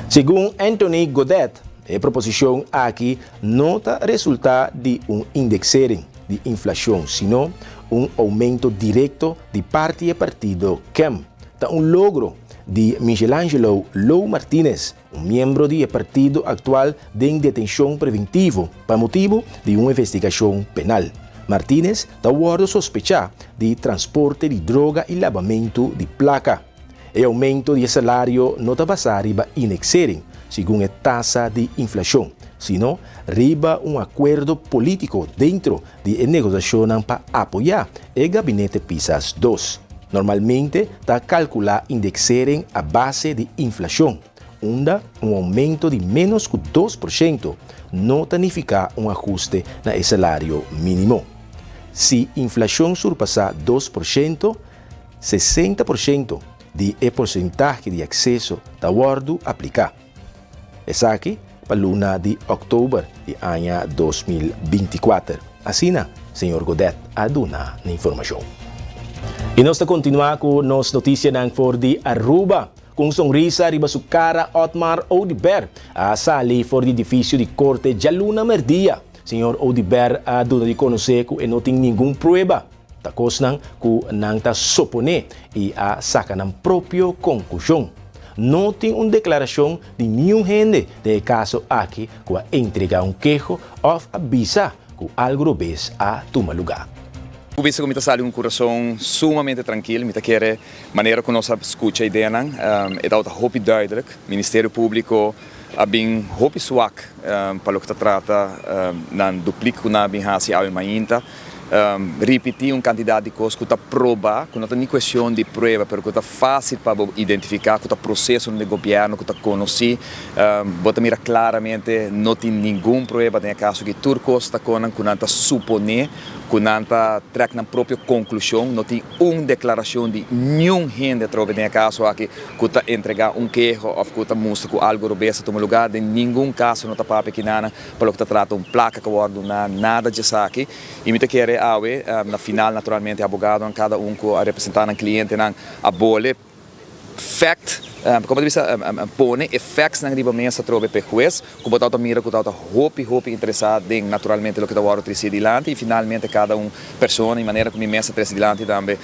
Segun Anthony Godett, e proposishon aki no ta resultá di un indeksering di inflashon sino un oumento direkto di parti e partido kem. Ta un logro di Michelangelo Lou Martinez, un miembro di e partido aktual den detenshon preventivo pa motibu di un investigashon penal. Martinez ta wòrdu sospechá di transporte di droga i labamentu di plaka. E oumento di e salario no ta basá riba indeksering segun e tasa di inflashon, sino riba un akuerdo polítiko dentro di e negosiashonnan pa apoyá e gabinete Pisas dos. Normalmente ta kalkulá indeksering a base di inflashon, unda un oumento di ménos ku 2% no ta nifiká un ahuste na e salario mínimo. Si inflashon surpasá 2%, 60% di e porsentahe di akseso ta wòrdu apliká. Esaki pa luna di òktober di aña 2024, asina señor Godett a duna na informashon. I nos ta kontinuá ku nos notisianan for di Aruba. Ku un sonrisa riba su kara Otmar Oduber a sali for di edifisio di korte djaluna merdia. Señor Oduber a duna di konosé ku e no tin ningun prueba ta kosnan ku nan ta soponé i a saka nan propio konkushon. No tin un deklarashon di niun hende den e kaso aki ku a entregá un keho òf a bisa ku algu robes a tuma lugá. Ku bisa ku mi ta sali un kurason sumamente trankil, mi ta kere manera ku nos a skucha ideanan, e tabata hopi duidelijk. Ministerio Públiko a bin hopi swak pa loke ta trata nan duplik ku nan a bin hasi awe mainta. Ripití un kantidat di kos ku ta probá, ku no ta ni kuestion di prueba, pero ku ta fásil pa bo identifiká ku ta prosesonan di gobièrnu ku ta konosí. Bo ta mira klaramente no tin ningun prueba den e kaso aki. Tur kos ta konan ku nan ta suponé, ku nan ta trèk nan propio konklushon. No tin un deklarashon di niun hende atrobe den e kaso aki ku ta entregá un keho òf ku ta mustra ku algu robes a tuma lugá. Den ningun kaso no ta papia kinanan. Pa loke ta trata un plaka ku a wòrdu duna, nada djesaki. I mi ta kere awe, na final naturalmente abogadonan kada un ku a representá nan klientenan a bole fèkt, komo ta bisa, pone e fèksnan riba mesa atrobe pa e hues ku bo tabata mira ku tabata hopi hopi interesá den naturalmente loke ta wòrdu trese dilanti i finalmente kada un persona i manera ku mi mes a trese dilanti tambe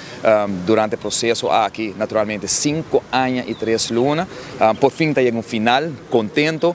durante e proseso aki naturalmente sinku aña i tres luna por fin ta yega un final kontento.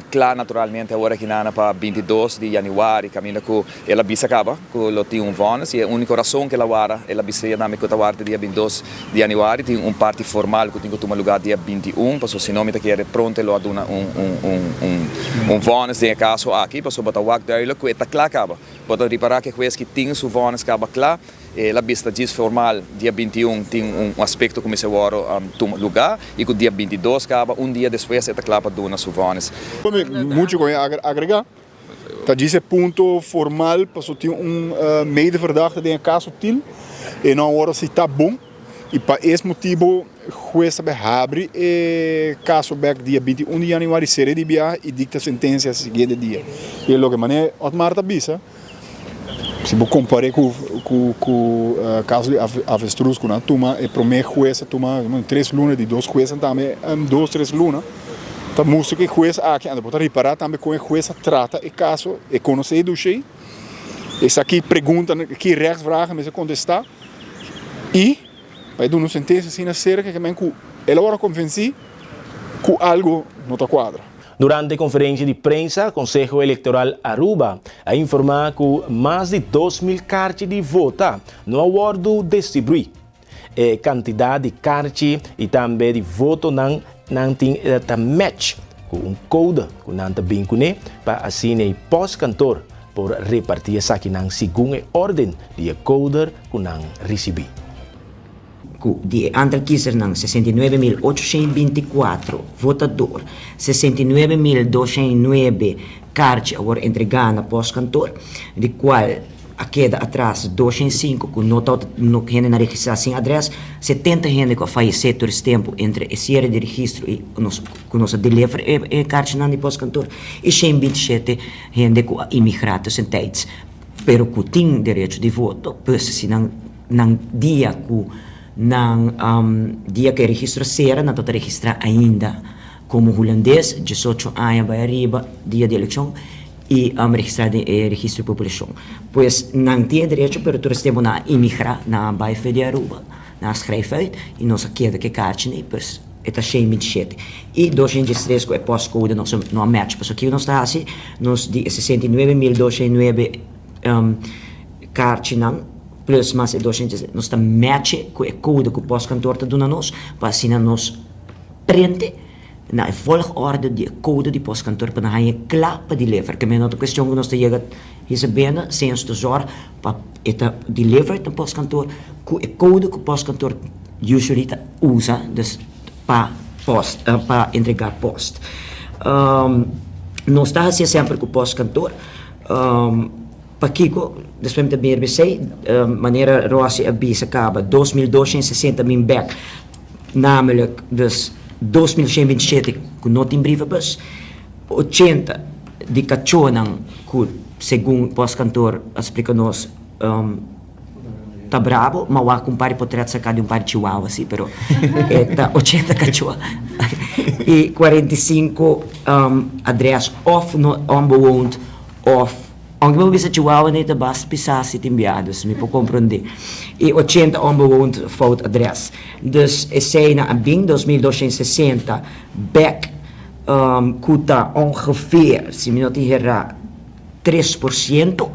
Kla naturalmente awor aki nana pa 22 di yanüari kaminda ku el a bisa kaba ku lo tin un vònis i e úniko rason ku el a wara el a bisa ya nami ku ta wara te dia 22 di yanüari tin un parti formal ku tin ku tuma lugá dia 21 pasobra si no mi ta kere pronto e lo a duna un un un vònis den e kaso aki pasobra bo ta wak duidelijk ku e ta kla kaba bo ta ripará ku e hues ki tin su vònis kaba kla. E la bista djis formal dia 21 tin un aspekto ku mester wòrdu tuma lugá i ku dia 22 kaba un dia despues e ta kla pa duna su vònis. Muchu ku a agregá ta djis e punto formal paso tin un medeverdachte den e kaso til e no a wòrdu sitá bon i pa es motibu hues ta bai habri e kaso bèk dia 21 di yanüari sere di biaha i dikta sentensia siguiente dia i e loke manera Otmar ta bisa. Si bo kompar'é ku ku kaso di avestruz ku nan a tuma e promé hues a tuma tres luna di dos huesnan tambe dos tres luna ta mustra ku e hues aki anto bo ta ripará tambe kon e hues a trata e kaso e konosé e doshé e sa ki pregunta ki rechtsvragen mester kontestá i. Pa e duna un sentensia asina serka ke men ku el a wòrdu konvensí ku algu no ta kuadra. Durante konferensia di prensa, Konseho Elektoral Aruba a informá ku mas di 2000 karchi di vota no a wòrdu distribuí. E kantidat di karchi i tambe di votonan nan tin ta match ku un kode ku nan ta bin kuné pa asina e pòstkantor por repartí esakinan segun e órden di e kode ku nan risibí. Ku di e antal kizernan 69.824 votador, 69.209 karchi a wòrdu entregá na pòstkantor, di kual a keda atras 205 ku no tabata no hende na registrá sin adrès, 70 hende ku a fayesé tur es tempu entre e siere di registro i nos ku nos a deliver e e karchinan di pòstkantor i 127 hende ku a imigrá tussentijds pero ku tin derecho di voto, pues si nan nan dia ku nan dia ku e registro a sera nan tabata registrá ainda komo hulandes, 18 aña bai ariba dia di elekshon. I registrá den e registro di populashon. Pues nan tin e derecho pero tur es tempu nan a imigrá, nan a bai for di Aruba, nan a schrijf uit i nos a keda ku e karchi nei, pues e ta shen 27. I 213 ku e postcode nos no a match. Pasobra kiko nos ta hasi? Nos di e 69.209 karchinan plus mas e 213 nos ta match ku e code ku postkantoor ta duna nos pa asina nos prente. Na e volgorde di e code di postkantoor pa nan haña e kla pa deliver. Ke men no ta cuestion ku nos ta yega hisa bena sin nos ta zorg pa e ta deliver na postkantoor ku e code ku postkantoor usually ta usa dus pa post pa entrega post. Nos ta hacié semper ku postkantoor. Pakiko? Despues mi ta bira bisei manera Rossi a bisa kaba 2260 min bek. Namelijk dus 2127 ku no tin brievenbus, 80 di kachónan ku segun postkantoor a splika nos ta brabo, ma wak un par di potret saká di un par di chihuahua si, pero e ta 80 kachó i 45 adres òf no onbewoond òf Aunke mi por bisa Chihuahua nei ta basta pisá si tin bia, dus mi por komprondé. I 80 onbewoond fout adres. Dus esei nan a bin 2260 bèk ku ta ongeveer, si mi no tin herá, 3%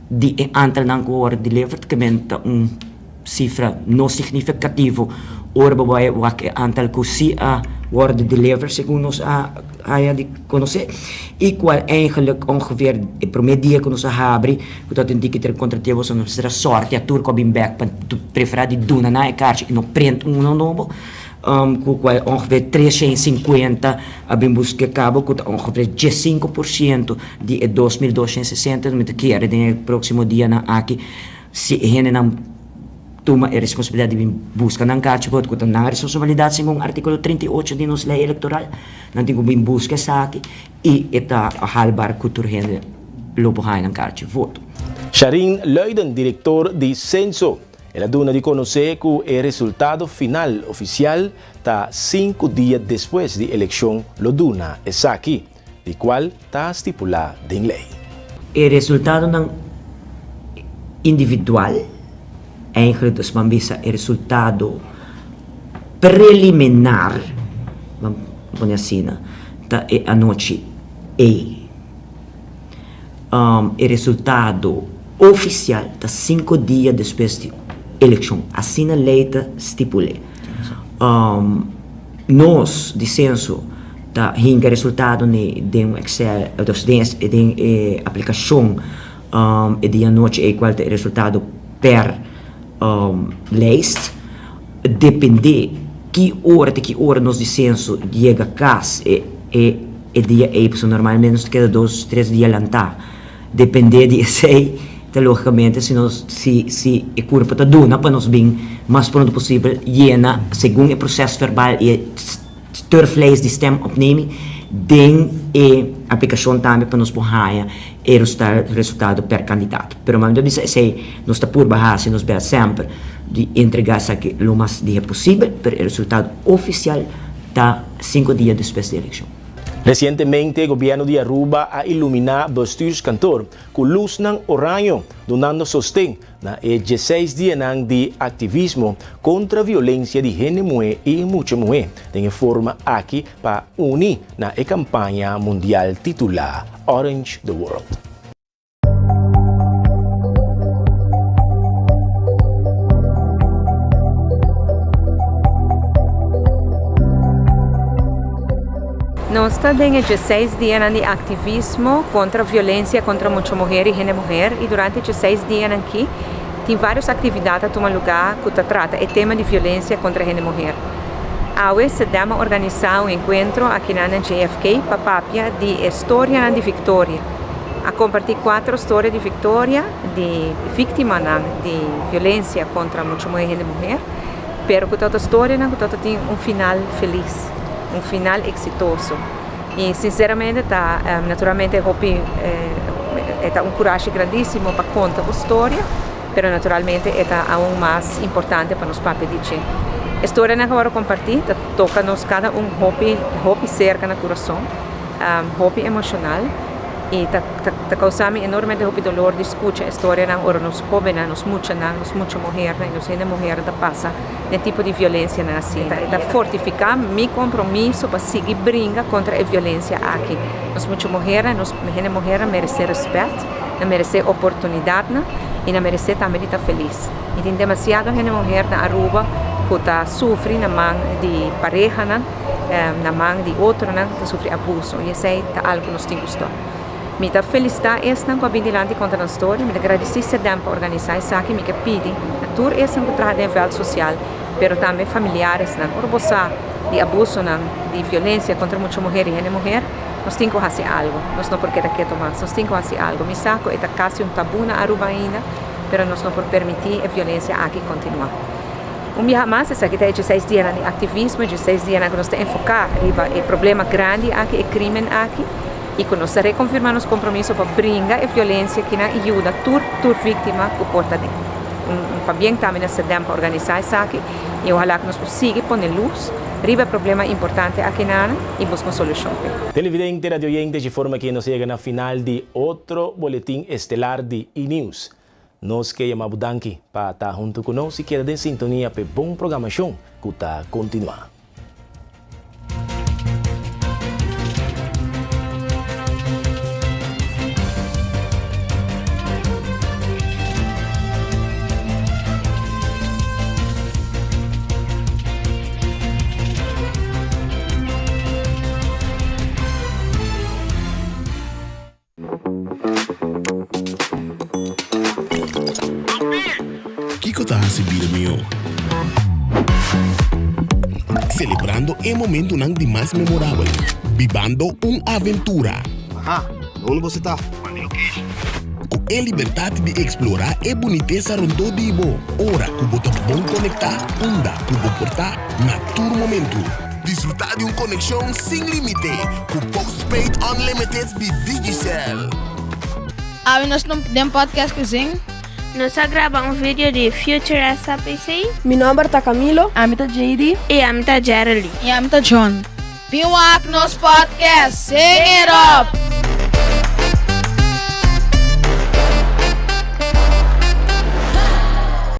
di e antalnan ku a wòrdu delivered, ke men ta un sifra no signifikativo ora bo bai wak e antal ku si a wòrdu deliver segun nos a haña di konosé i kual eigenlik ongeveer e promé dia ku nos a habri ku tabata tin tiki ter kontrativo so nos mester a sòrtia tur ku a bin bèk pa preferá di duna nan e karchi i no prent uno nobo ku kual ongeveer 350 a bin buska e kabo ku ta ongeveer 15% di e 2260 mi ta kere den e próksimo dianan aki Si e hendenan tuma e responsabilidat di bin buska nan karchi voto ku ta nan responsabilidat segun artíkulo 38 di nos lei elektoral, nan tin ku bin buska esaki i e ta haalbaar ku tur hende lo por haña nan karchi voto. Sharin Luiden, direktor di Senso, el a duna di konosé ku e resultado final ofisial ta sinku dia despues di elekshon lo duna esaki. Di kual ta stipulá den lei. E resultadonan individual, eigenlijk dus ban bisa e resultado preliminar, ban pone asina, ta e anochi ei. E resultado ofisial ta sinku dia despues di elekshon, asina lei ta stipul'é. Nos di Censo ta hinka resultado ni den un Excel, dus den den e aplikashon e dia anochi ei kual ta e resultado per lijst. Depende ki ora te ki ora nos di Censo yega kas e e e dia ei, pasobra normalmente nos ta keda dos tres dia lantá. Depende di esei ta logicamente si nos si si e curpa ta duna pa nos bin mas pronto posibel yena segun e proces verbal y e turflijst di stemopneming den e aplicacion tambe pa nos por haya e resultado per candidato. Pero mami ta bisa esei nos ta purba haci nos best semper di entrega esaki lo mas dihe posibel pero e resultado oficial ta cinco dia despues di eleccion. Resientemente Gobierno di Aruba a ilumina Bestuurskantoor cu luznan oraño, dunando sosten na e dieseis dianan di activismo contra violencia di hende muhe y mucha muhe, den e forma aki pa uni na e campaña mundial titula Orange the World. Nos ta den e dieseis dianan di activismo contra violencia contra mucha muher y hende muher y durante e dieseis dianan aki tin varios actividad ta tuma lugar cu ta trata e tema di violencia contra hende muher. Awe SEDEM a organisa un encuentro akinan na JFK pa papia di e storianan di victoria. A comparti cuatro storia di victoria di victimanan di violencia contra mucha muher y hende muher pero cu ta otro storianan cu ta tin un final feliz. Un final exitoso y sinceramente ta naturalmente hopi e ta un curashi grandisimo pa conta bo storia pero naturalmente e ta aun mas importante pa nos papia di dje. E storianan cu a worde comparti ta toca nos cada un hopi hopi cerca na curason hopi emocional y ta ta causa mi enormemente hopi dolor di scucha e storianan ora nos hobennan nos muchanan nos mucha muhernan y nos hende muhernan ta pasa den tipo di violencianan asina. E ta fortifica mi compromiso pa sigui bringa contra e violencia aki. Nos mucha muhernan, nos hende muhernan merece respet, nan merece oportunidadnan y nan merece tambe di ta feliz. Y tin demasiado hende muher na Aruba cu ta sufri na man di parehanan, na man di otronan, ta sufri abuso y esey ta algo cu nos tin cu stop. Mi ta felicita esnan cu a bin dilanti conta nan storia. Mi ta gradici Cedem pa organisa esaki. Mi ke pidi na tur esnan cu traha den e veld social, pero tambe familiaresnan, ora bo sa di abusonan, di violencia contra mucha muher y hende muher, nos tin cu haci algo. Nos no por keda keto mas. Nos tin cu haci algo. Mi sa cu e ta casi un tabu na Aruba ainda, pero nos no por permiti e violencia aki continua. Un biaha mas, esaki ta e dieseis dianan di activismo, e dieseis dianan cu nos ta enfoca riba e problema grandi aki, e crimen aki. y cu nos ta reconfirma nos compromiso pa bringa e violencia kinan y yuda tur tur victima cu por ta den. Un un pabien tambe na Cedem pa organisa esaki y ohala cu nos por sigui pone luz riba e problema importante akinan y busca un solucion p'e. Televidente, radioyente, dje forma aki nos a yega na final di otro boletin estelar di E-News. Nos ke yama bo danki pa ta huntu ku nos i keda den sintonia p'e bon programashon ku ta kontinuá. Kiko ta hasi bida mihó? Selebrando e momentunan di mas memorabel. Bibando un aventura. Aha, na unda bo ta? Ku e libertat di eksplorá e bunitesa rondó di bo, ora ku bo ta bon konektá unda ku bo por ta na tur momentu. Disfrutá di un konekshon sin límite ku Postpaid Unlimited di Digicel. Awe nos ta den podcast ku Zing. Nos a graba un video di Future SAPC. Mi nomber ta Camilo. Ami ta Jady. Y ami ta Jerely. Y ami ta John. Bin wak nos podcast Sing It Up!